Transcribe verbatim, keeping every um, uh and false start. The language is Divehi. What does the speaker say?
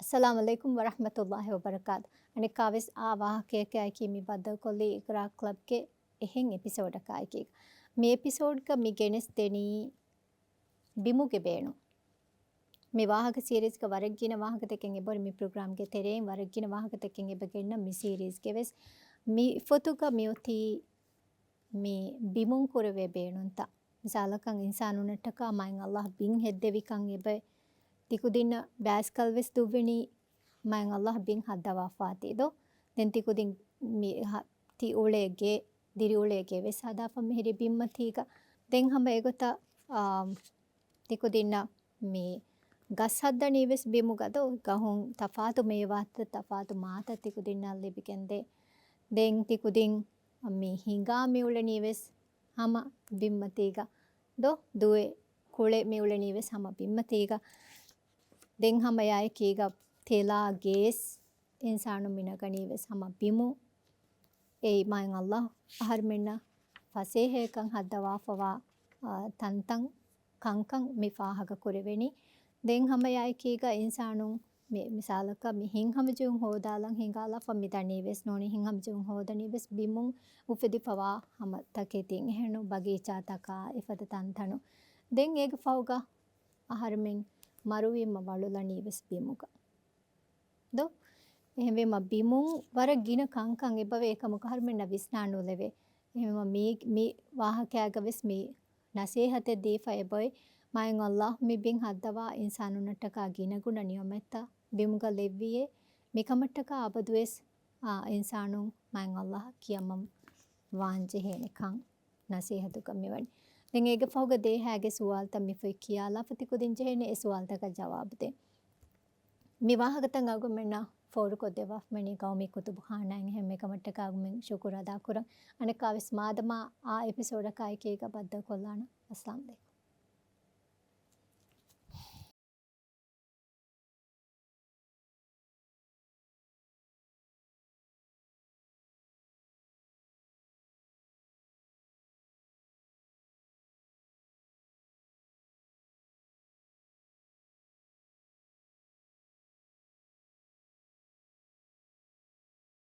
އައްސަލާމު ޢަލައިކުމް ވަރަޙްމަތުﷲި ވަބަރަކާތު. އަނެއްކާވެސް އާ ވާހަކަޔަކާއެކީ މި ބައްދަލުކޮށްލީ އިގްރާ ކްލަބްގެ އެހެން އެޕިސޯޑަކާއެކީ. މި އެޕިސޯޑްގަ މި ގެނެސް ދެނީ ބިމުގެ ބޭނުން. މި ވާހަކަ ސީރީޒްގަ ވަރަށް ގިނަ ވާހަކަތަކެއް އެބަހުރި. މި ޕްރޮގްރާމްގެ ތެރެއިން ވަރަށް ގިނަ ވާހަކަތަކެއް އެބަ ގެންނަ މި ސީރީޒްގެ ވެސް. މި ފޮތުގަ މިއޮތީ މި ބިމުން ކުރެވޭ ބޭނުންތައް. މިސާލަކަށް އިންސާނުންނަށްޓަކާ މާތް ﷲ ބިން ހެއްދެވިކަން އެބަ ތިކުދިންނަށް ބައިސްކަލް ވެސް ދުއްވެނީ މާތް ﷲ ބިން ހައްދަވާފާތީ ދޯ؟ ދެން ތިކުދިން މި ހަ-، ތި އުޅޭ ގެ، ދިރިއުޅޭ ގެ ވެސް ހަދާފަ މިހިރީ ބިންމަތީގަ. ދެން ހަމަ އެގޮތަށް، އާ، ތިކުދިންނަށް މި ގަސް ހައްދަނީ ވެސް ބިމުގަ ދޯ؟ ގަހުން ތަފާތު މޭވާތައް، ތަފާތު މާތައް ތިކުދިންނަށް ލިބިގެންދޭ. ދެން ތިކުދިން މި ހިނގާ މިއުޅެނީ ވެސް ހަމަ ބިންމަތީގަ ދޯ؟ ދުވެ ކުޅެ މިއުޅެނީ ވެސް ހަމަ ބިންމަތީގަ. ދެން ހަމަ އެއާއެކީގަ ތެލާ ގޭސް އިންސާނުން މި ނަގަނީ ވެސް ހަމަ ބިމު. އެއީ މާތް ﷲ އަހަރުމެންނަށް ފަސޭހައަކަށް ހައްދަވާފަވާ، އާ، ތަންތަން ކަންކަން މި ފާހަގަ ކުރެވެނީ. ދެން ހަމަ އެއާއެކީގަ އިންސާނުން މި-، މިސާލަކަށް މި ހިތްހަމަޖެހުން ހޯދާލަން ހިނގާލާފަ މި ދަނީ ވެސް ނޫނީ ހިތްހަމަޖެހުން ހޯދަނީ ވެސް ބިމުން އުފެދިފަވާ ހަމަ ތަކެތިން އެހެންނު ބަގީޗާތަކާ އެފަދަ ތަންތަނު. ދެން އޭގެ ފަހުގަ އަހަރުމެން މަރުވީމަ ވަޅުލަނީ ވެސް ބިމުގަ ދޯ؟ އެހެންވީމަ ބިމުން ވަރަށް ގިނަ ކަންކަން އެބަވޭ އެކަމަކު އަހަރުމެންނަށް ވިސްނާން ނުލެވޭ. އެހެންވީމަ މި، މި ވާހަކައިގަ ވެސް މި ނަސޭހަތެއް ދީފަ އެބައޮތް. މާތް ﷲ މި ބިން ހައްދަވާ އިންސާނުންނަށްޓަކާ ގިނަގުނަ ނިޢުމަތްތައް ބިމުގަ ލެއްވިއޭ. މިކަމަށްޓަކާ އަބަދުވެސް، އާ، އިންސާނުން މާތް ﷲ ކިޔަމަން ވާންޖެހޭނެ ކަން ނަސޭހަތުގަ މިވަނީ. ދެން އޭގެ ފަހުގަ ދޭހާގެ ސުވާލުތައް މި ފޮތް ކިޔާލާފަ ތިކުދިން ޖެހޭނެ އެ ސުވާލުތަކަށް ޖަވާބު ދޭން. މި ވާހަކަތައް އަޅުގަނޑުމެންނަށް ފޯރުކޮށްދެއްވާފަ މިވަނީ ގައުމީ ކުތުބުޚާނާއިން. އެހެން މިކަމަށްޓަކާ އަޅުގަނޑުމެން ޝުކުރު އަދާކުރަން. އަނެއްކާވެސް މާދަމާ އާ އެޕިސޯޑަކާއެކީގަ ބައްދަލުކޮށްލާނަން. އައްސަލާމު ޢަލައިކުމް.